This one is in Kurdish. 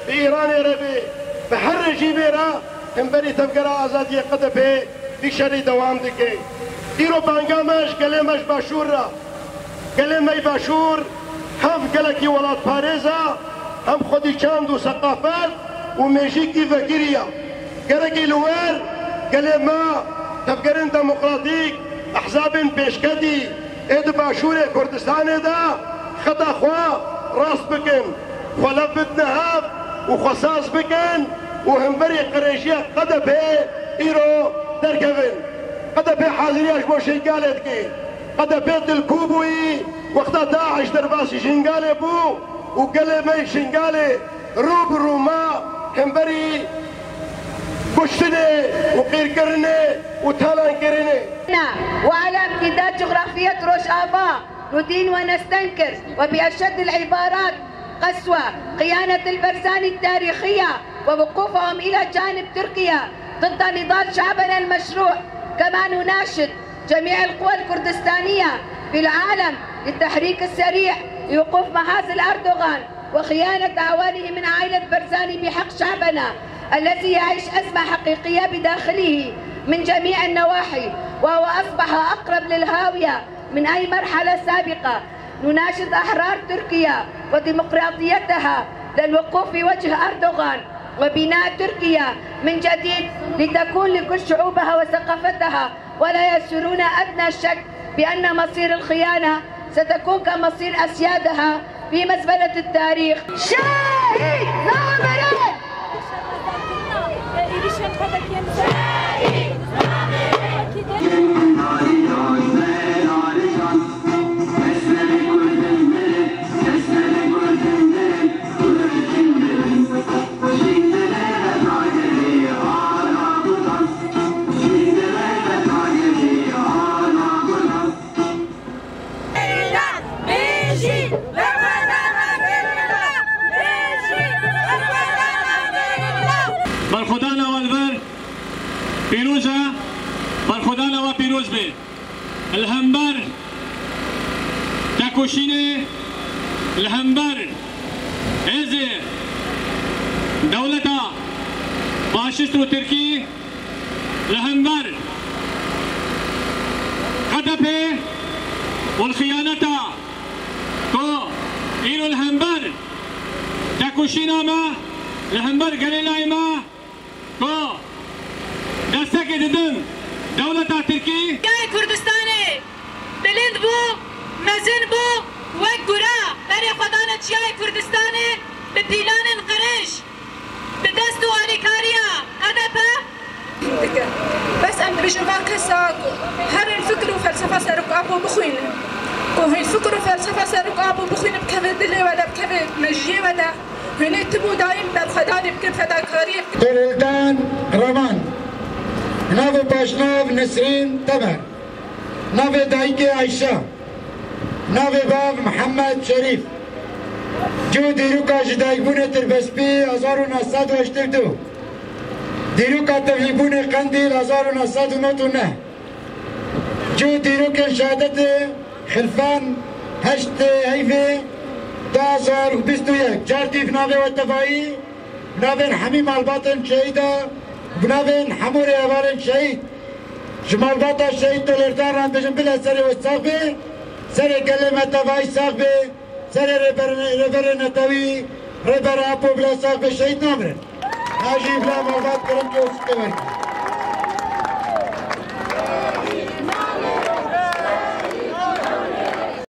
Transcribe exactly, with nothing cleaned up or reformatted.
Bi Îranê re be, bi her rejîmê re hemberî Tevgera Azadiyê Q D P vî şerî dewam dike. Îro banga me ji gelê me ji Başûr re. Gelê me yê Başûr hem gelekî welatparêz e, hem xwedî çand û seqafet û mêjîkî vekirî ye. Gerekî li wer gelê me tevgerên demokratîk, ehzabên pêşketî ê di Başûrê Kurdistanê de xeta xwe rast bikin, xwe lev bidine hev û xwe saz bikin û hemberî qirêjiya Q D P îro derkevin. Q D P haziriya ji bo Şingalê dike. Q D P dilkû bûyî wexta DAIŞ derbasî Şingalê bû û gelê me yê Şingalê rû bi rû ma hemberî kuştinê û qîrkirinê û talankirinê. وعلى امتداد جغرافية روجافا ندين ونستنكر وبأشد العبارات قسوة خيانة البرزاني التاريخية ووقوفهم إلى جانب تركيا ضد نضال شعبنا المشروع. كما نناشد جميع القوى الكردستانية في العالم للتحريك السريع لوقوف محازن أردوغان وخيانة أعوانه من عائلة برزاني بحق شعبنا الذي يعيش أزمة حقيقية بداخله من جميع النواحي، وهو أصبح أقرب للهاوية من أي مرحلة سابقة. نناشد أحرار تركيا وديمقراطيتها للوقوف في وجه أردوغان وبناء تركيا من جديد لتكون لكل شعوبها وثقافتها، ولا يسرنا أدنى شك بأن مصير الخيانة ستكون كمصير أسيادها في مزبلة التاريخ. شهيد ضربة! Berxwedana we li vir pîroz e, berxwedana we pîroz be. Li hember tekoşînê, li hember hêzê dewleta faşîst û tirkî, li hember H D P û li xiyaneta ku îro li hember tekoşîna me, li hember gerîlayê me ku destekê didin dewleta tirkî. Çiyayê Kurdistanê bilind bû, mezin bû, wek gura berê xwe dane Çiyayê Kurdistanê bi pîlanên qirêj, bi dest û alîkariya H D P. Dike. Bes em dibêjin va kesa ku herin fikr û felsefa Serok Apo bixwînin, ku hîn fikr û felsefa Serok Apo bixwînin, bikeve dilê we de, bikeve mejiyê we de. Hûn ê tim û daîm berxwedanê bikin, fedakariyê bikin. Xêrldan Reman, navê paşnav Nesrîn Temer, navê dayikê Ayşe, navê bav Mihemed Şerîf. Cû dîroka ji dayikbûnê Tirbespî hezar û neh sed û heştê û du. Dîroka tevlîbûnê Qendîl hezar û neh sed û nod û neh. Cû dîrokên şehadetê Xilfan heştê heyvê du hezar û bîst û yek. Car dî bi navê we tevayî, bi navên hemî malbatên şehîda, bi navên hemû rêhevalên şehîd. Ji malbata şehîd Tolêrdan re em dibêjin bila serê we sax be, serê gelê me tevayî sax be, serê rêber-, rêberê netewî, rêber Apo bila sax be, şehîd namirin. Ha jî bila malbat kerem ke û sitê wergî.